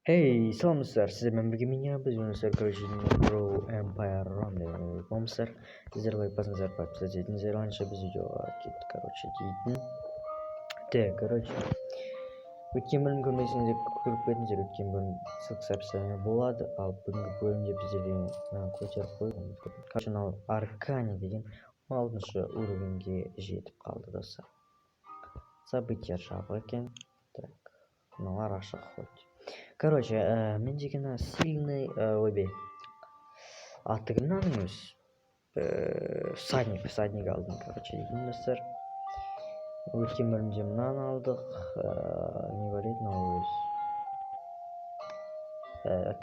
Hey, саламатсыздар, сіздермен бірге мен, біз достар, короче, Bro Empire Run деген болмысыздар. Сіздер лайк басыңыздар, подписаться етіңіздер. Раньше біз видеоға кеттік, короче, дейтін. Так, короче, өткен бөлім көрмесеңіздер, көріп кетіңіздер, өткен бөлім ссылка описание болады. Ал бүгінгі бөлімде біздер деген мынаны көтеріп қойып, короче, мынау Аркани деген 16 уровеньге жетіп қалды, достар. События жабық екен. Так, мыналар ашық хоть. Короче, мен деген сильный, ойбай, аты кім мынаның өзі? Всадник, всадник алдым, короче, дейтін, достар. Өткен бөлімде мынаны алдық. Не бар еді мынау өзі?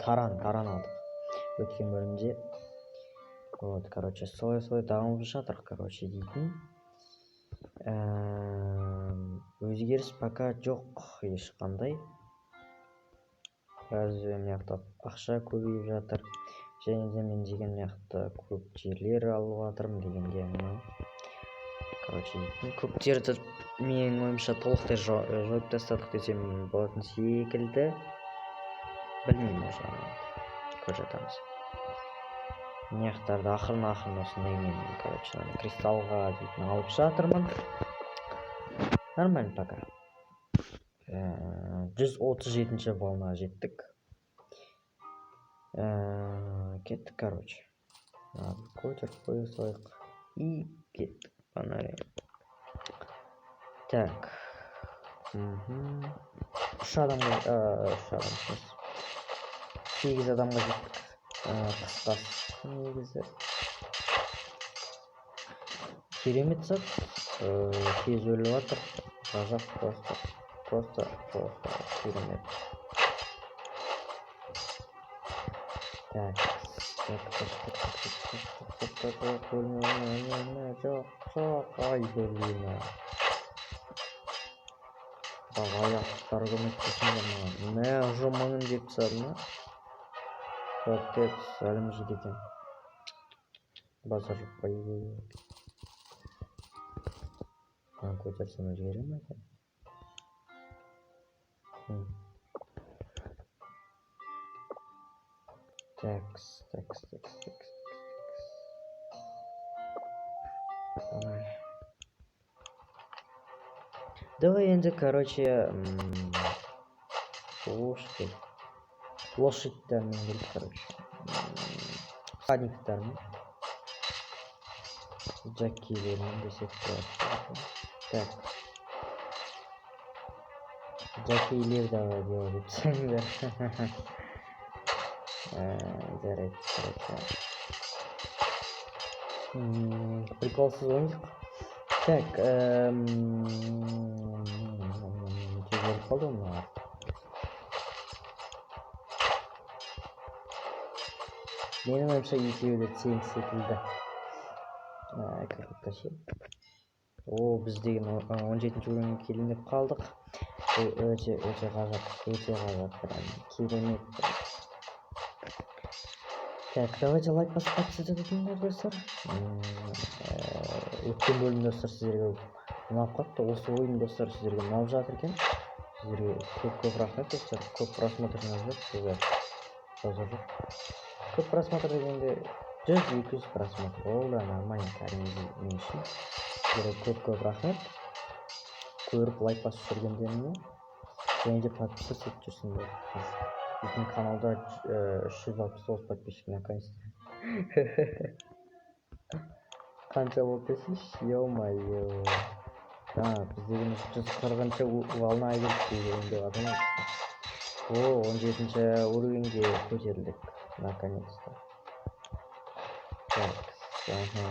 Таран, таран алдық өткен бөлімде. Вот, короче, солай солай дамып жатыр, короче, дейтін. Өзгеріс пока жоқ ешқандай. Разве мына жақта ақша көбейіп жатыр. Және де мен деген мына жақта көп жерлер алып жатырмын дегенде мынау. Короче, көктерді менің ойымша толықтай жойып тастадық десем болатын секілді. Білмеймін, ол жағын көріп жатамыз. Мына жақтарды ақырын ақырын осындай мен, короче, кристаллға дейтін алып жатырмын. Нормально пока. 137-ші волнаға жеттік. Кеттік, короче. Көтеріп қоя салайық. И кеттік. Погнали. Так. Үш адамға, үш адам емес. 8 адамға жеттік. Қысқасы негізі. Керемет зат. Тез өліп жатыр. Ғажап просто. Просто, просто керемет. Так, так, так, так, так, так, так, так, так, өлме, өлме, өлме, жоқ, жоқ, ай, блин. Давай, аяқтар көмектесіңдер маған. Мә, уже мыңын жеп тастадым ма? Капец, әлім жейді екен. Базар жоқ па? Мынаны көтерсем өзгере ма екен? Такс, такс, такс, такс, такс. Давай. Давай енді, короче, лошадь. Лошадьтармен келдік, короче. Всадниктармен. Жокейлермен десек болады. Так. Жокейлер давай делать етсеңдер. Жарайды, короче. Приколсыз ойнайық. Так, тез өліп қалды ғой мыналар. Менің ойымша, екеуі де тең секілді. Как будто ше. О, біз деген 17-ші уровеньге келейін деп қалдық. Бұл өте өте ғажап, өте ғажап, прям керемет. Так, давайте лайк басып подписаться етіңдер, достар. Өткен бөлім, достар, сіздерге ұнап қалыпты. Осы ойын, достар, сіздерге ұнап жатыр екен. Сіздерге көп көп рахмет, достар. Көп просмотр жинап жатырсыздар. Базар жоқ. Көп просмотр дегенде 100-200 просмотр. Ол да нормально кәдімгідей мен үшін. Сіздерге көп көп рахмет. Көріп лайк басып жүргендеріңе және де подписаться етіп жүрсіңдер. Біздің каналда 369 подписчик наконец-то. Қанша болды десейші, ё-моё. А, біз деген 140-ыншы волнаға келдік деген деп жатырмын. О, 17-ші уровеньге көтерілдік наконец-то. Так, ага.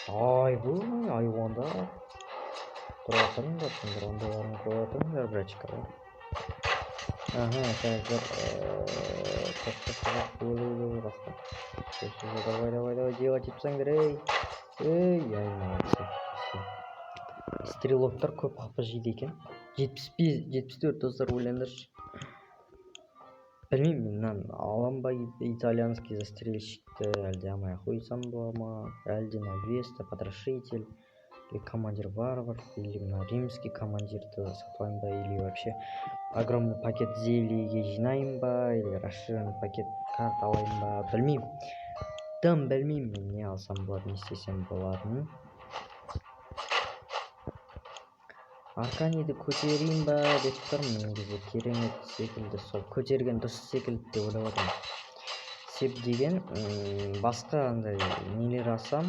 Айбай, айуандар. Тұра тұрыңдар, сендер ондайларын қоя тұрыңдар, братчикалар. Ага, қазір так, так, так, өлі басқа. Все, все, давай, давай, давай, делать етсеңдер, ей. Ей, ай, молодцы. Все. Стрелоктар көп хп жейді екен. 75, 74, достар, ойлаңдаршы. Білмеймін, мен мынаны алам ба, итальянский застрельщикті, әлде алмай ақ қойсам бола ма, әлде на Веста, потрошитель. Или командир варвар, или мына римский командирді сатып алайын ба, или вообще огромный пакет зельеге жинайын ба, или расширенный пакет карта алайын ба, білмеймін, дым білмеймін мен, не алсам болады, не істесем болатынын. Арканиді көтерейін ба деп тұрмын, негізі керемет секілді, сол көтерген дұрыс секілді деп ойлап отырмын. Сеп деген басқа андай нелер алсам,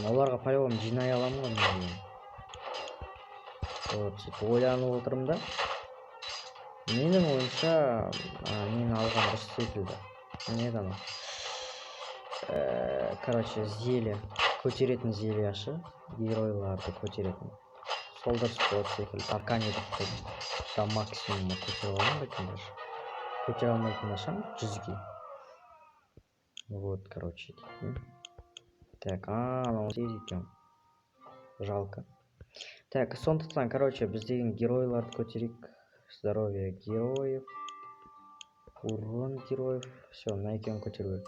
оларға по-любому жинай аламын ғой мен деген. Вот, сөйтіп ойланып отырмын да. Менің ойымша, нені алған дұрыс секілді. Не еді анау? Короче, зелье, көтеретін зелье шы, геройларды көтеретін. Сол дұрыс болады секілді. Арканиді до максимума көтере аламын ба екен даже? Көтере алмайтын шығармын 100-ге. Вот, короче, дейтін. Так, анау 8 екен. Жалко. Так, сондықтан, короче, біз деген геройларды көтерейік. Здоровье героев, урон героев. Все, мына екеуін көтеру керек.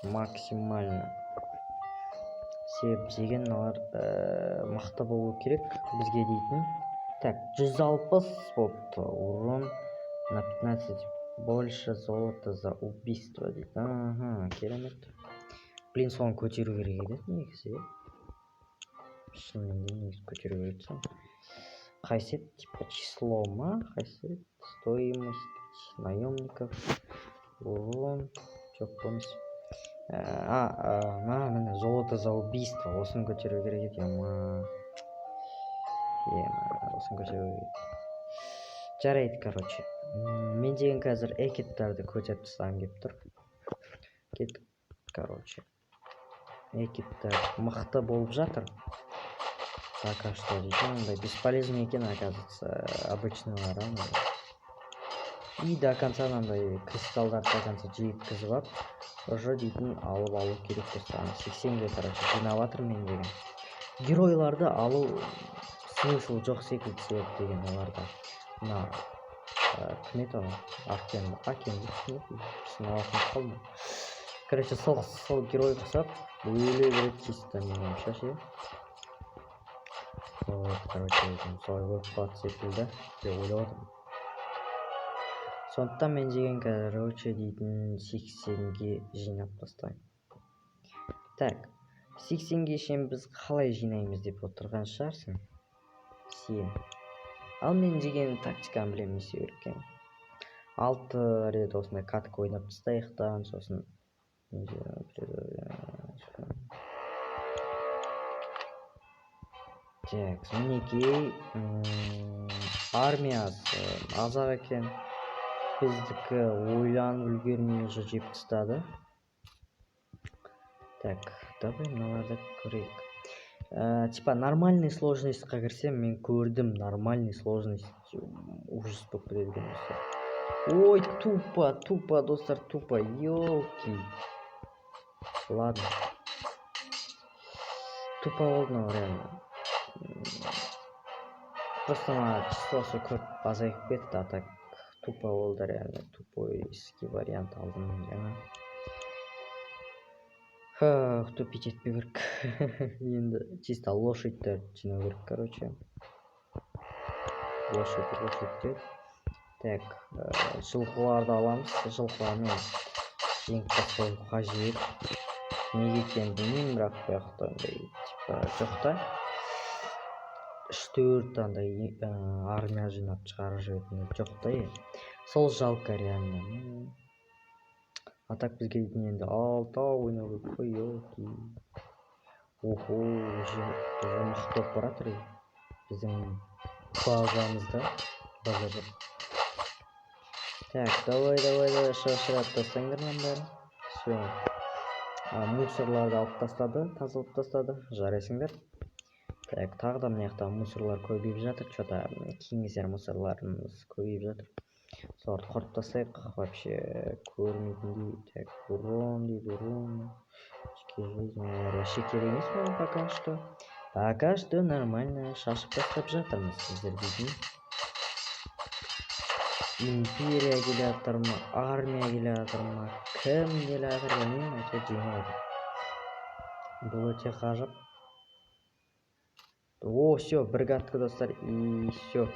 Максимально. Себеп деген мыналар мықты болу керек бізге дейтін. Так, 160 болыпты. Урон на 15 больше золота за убийство дейді. Ага, керемет. Блин, соны көтеру керек еді негізі, иә. Шынымен де негізі көтеру керек соны. Қайсы еді? Типа число ма? Қайсы еді? Стоимость наемников, урон, жоқ, бұл емес. А, міне, золото за убийство. Осыны көтеру керек еді, ема. Ема, осыны көтеру керек еді. Жарайды, короче. Мен деген қазір экеттарды көтеріп тастағым келіп тұр. Кеттік, короче. Экеттер мықты болып жатыр. Пока что дейтін, андай бесполезный екен, оказывается, обычныйлар андай. И до конца мынандай кристалдарды до конца жеткізіп алып, уже дейтін алып алу керек достар. 80-ге, короче, жинап жатырмын мен деген. Геройларды алу смысл жоқ секілді, себеп деген оларда мына кім еді анау, Аркен, Акен, кім еді, ұмытып қалдым. Короче, сол герой ұқсап өле береді чисто, менің ойымша ше. Вот, короче, солай болып қалады секілді деп ойлап отырмын. Сондықтан мен деген, короче, дейтін 80-ге жинап тастаймын. Так, 80-ге шейін біз қалай жинаймыз деп отырған шығарсың сен. Ал мен деген тактиканы білемін, не істеу керек екенін. 6 рет осындай катка ойнап тастайық та, сосын так, мінекей, армиясы аз-ақ екен. Біздікі ойланып үлгермей уже жеп тастады. Так, давай мыналарды көрейік. Типа нормальный сложностьқа кірсем, мен көрдім, нормальный сложность ужас болып кетеді екен, достар. Ой, тупо, тупо, достар, тупо, елки. Ладно. Тупо болды мынау реально. Просто мына числосы көп азайып кетті, а так тупо болды реально. Тупойский вариант алдым мен жаңа. Ах, тупить етпеу керек. Енді чисто лошадьтарды жинау керек, короче. Лошадь, лошадьтер. Так, жылқыларды аламыз. Жылқылармен жеңіп тастау қажет. Неге екенін білмеймін, бірақ бұл жақта андай типа жоқ та. 3-4 андай армия жинап шығарып жіберетін жоқ та енді. Сол жалко реально. А так бізге дейтін енді алтау ойнау керек қой, елки. Охо, уже мықты болып бара жатыр біздің базамызда. База жоқ. Так, давай, давай, давай, шашырап тастаңдар мынаның бәрін. Все. Мусорларды алып тастады, тазалап тастады. Жарайсыңдар. Так, тағы да мына жақта мусорлар көбейіп жатыр. Че-то кеңесер мусорларымыз көбейіп жатыр. Соларды құрып тастайық. Вообще көрмейтіндей. Так, урон дейді, урон. Очки жизни. Олар вообще керек емес маған пока что. Пока что нормально шашып тастап жатырмыз сіздер дейтін. Империя келе жатыр ма, армия келе жатыр ма, кім келе жатыр білмеймін, әйтеуір жеңіп жатыр. Бұл өте ғажап. О, все, бір катка, достар, и все.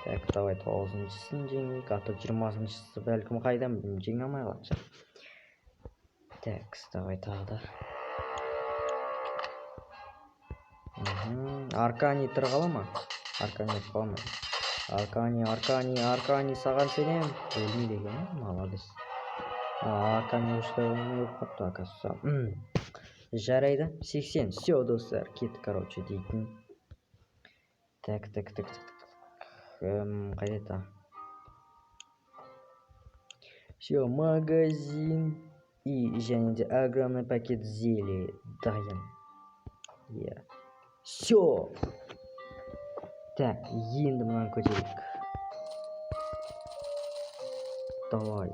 Так, давай 9-шысын жеңейік, а то 20-шысы бәлкім қайдан білмеймін, жеңе алмай қалатын шығар. Так, давай тағы да. Аркани тірі қала ма? Аркани өліп қала ма? Аркани, Аркани, Аркани, саған сенемін. Өлмейді екен, а? Молодец. Аркани уже өліп қалыпты, оказывается. Жарайды, 80. Все, достар, кеттік, короче, дейтін. Так, так, так, так, так. Қайда еді? Все, магазин. И және де огромный пакет зелий дайын. Иә. Все. Так, енді мынаны көтерейік. Давай.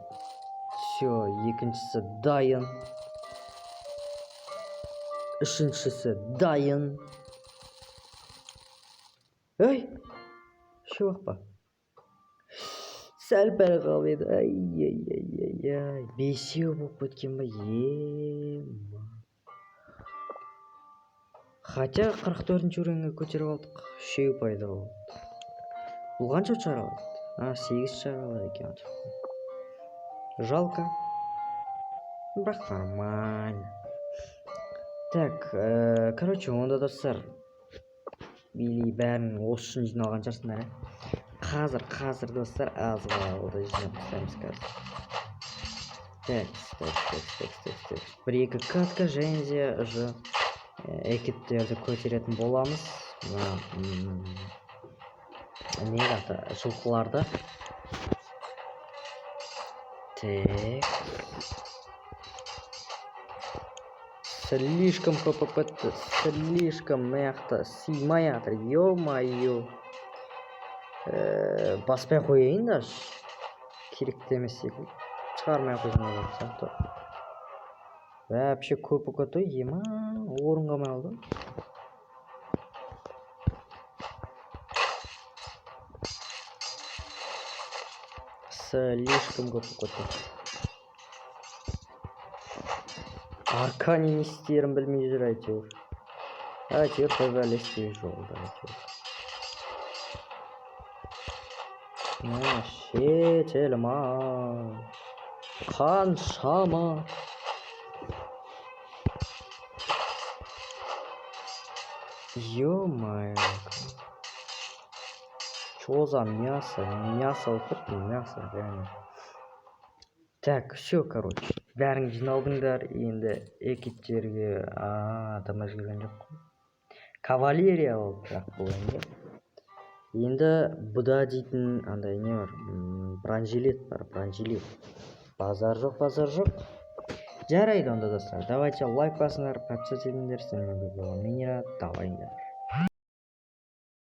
Все, екіншісі дайын. Үшіншісі дайын. Ей! Үшеу ақ па? Сәл пәл қалып еді. Ай, ай, ай, ай, ай. Бесеу болып кеткен ба? Ема. Хотя 44-ші уровеньге көтеріп алдық. Үшеу пайда болды. Бұл қанша шығара алады? А, 8 шығара алады екен. Жалко. Бірақ нормально. Так, короче, онда, достар, или бәрін осы үшін жиналған шығарсыңдар, ә? Қазір, достар, аз қалды, жинап тастаймыз қазір. Так, так, так, так, так, так. Бір екі катка және де уже экиптерді көтеретін боламыз. Мына не аты, жылқыларды. Так. Слишком көп болып кетті, слишком мына сыймай жатыр, ё-моё. Баспай ақ қояйын даже. Керек те емес секілді. Шығармай ақ қойсам болатын сияқты. Вообще көп болып кетті ғой, ема, орын қалмай қалды. Слишком көп болып кетті. Аркани не істерін білмей жүр әйтеуір. Әйтеуір төбелеспей жолда әйтеуір. Шетелім ай. Қаншама. Ё-моё. Чё за мясо? Мясо болып кетті, мясо, реально. Так, все, короче. Бәрің жиналдыңдар, енді экиптерге адам келген жоқ қой. Кавалерия болды бірақ бұл енді. Енді бұда дейтін андай не бар, бронежилет бар, бронежилет. Базар жоқ, базар жоқ. Жарайды онда, достар. Давайте лайк басыңдар, подписаться етіңдер. Сіздермен бірге болған мен, Мира. Давайыңдар.